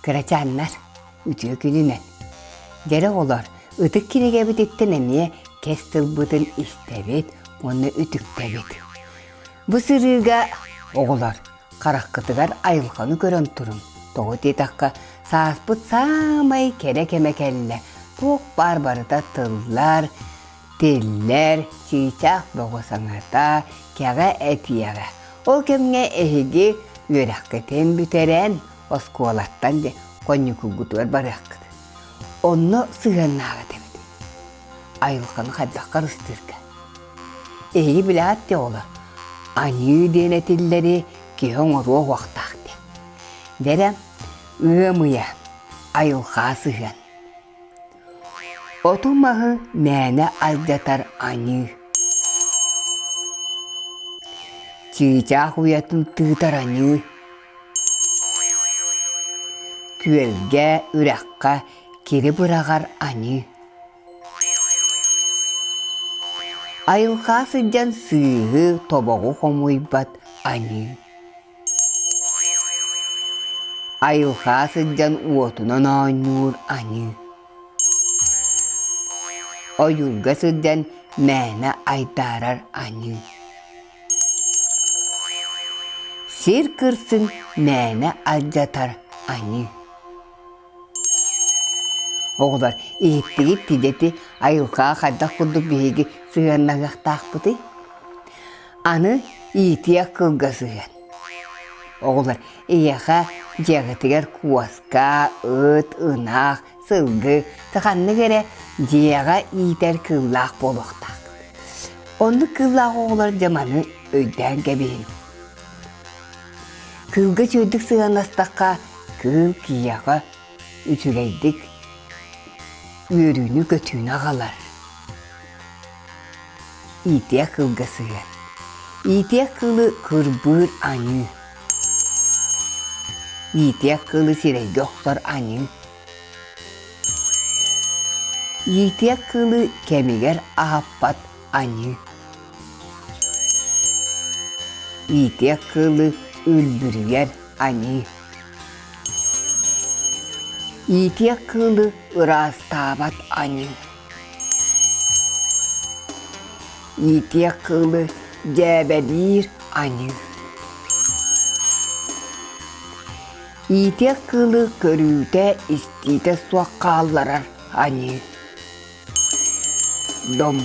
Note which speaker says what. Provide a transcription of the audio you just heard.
Speaker 1: Кырачааннар, үтүө күнүнэн! Дьэрэ оҕолор, ытык кинигэбититтэн эмиэ кэс тылбытын истэбит уонна үтүктэбит. Бу сырыыга оҕолор хараххытыгар айылҕаны көрөн туруҥ. Тоҕо диэтэххэ, сааспыт саамай кэрэ кэмэ кэллэ. Туох баар барыта тыллар, тиллэр, чыычаах бөҕө саҥата, кэҕэ этиэҕэ. Ол кэмҥэ эһиги үөрэххитин бүтэрэн, оскуолаттан дьэ хонньукугутугар барыаххыт. Онно сыһыаннаах этэбит. Айылҕаны хайдах харыстыырга. Эһиги билээт де оҕолор, аньыы диэн этиллэри киһи оҥоруо уохтаах диэн. Дэрэ, ыам ыйа, айылҕа сыһыан. Оту-маһы мээнэ алдьатар аньыы. Чыычаах уйатын тыытар аньыы. Күөлгэ, үрэххэ кири быраҕар аньыы. Айылҕа сылдьан сыыһы, тобоҕу хомуйбат аньыы. Айылҕа сылдьан уотунан оонньуур аньыы. Ойуурга сылдьан мээнэ айдаарар аньыы. Сир кырсын мээнэ алдьатар аньыы. Оҕолор, иһиттигит тидэти айылҕаҕа хайдах курдук биһиги сыһыаннаһыахтаахпытый? Аны иитиэх кылга сыһыан. Оҕолор, эйиэхэ дьиэҕитигэр куоска, ыт, ынах, сылгы, ханнык эрэ дьиэҕэ иитэр кыыллаах буолуохтаах. Оннук кыыллаах оҕолор дьэ маны өйдөөн кэбиһиҥ. Кыылга үчүгэйдик сыһыаннастахха, кыыл киһиэхэ үчүгэйдик үөрүүнү-көтүүнү аҕалар. Иитиэх кыылга сыһыан. Иитиэх кыылы кырбыыр аньыы. Иитиэх кыылы сирэйгэ охсор аньыы. Иитиэх кыылы кэмигэр аһаппат аньыы. Иитиэх кыылы үлбүрүйэр аньыы. Иитиэх кыылы ыраастаабат аньыы. Иитиэх кыылы дьээбэлиир аньыы. Иитиэх кыылы көрүүтэ-истиитэ суох хаалларар аньыы. Дом.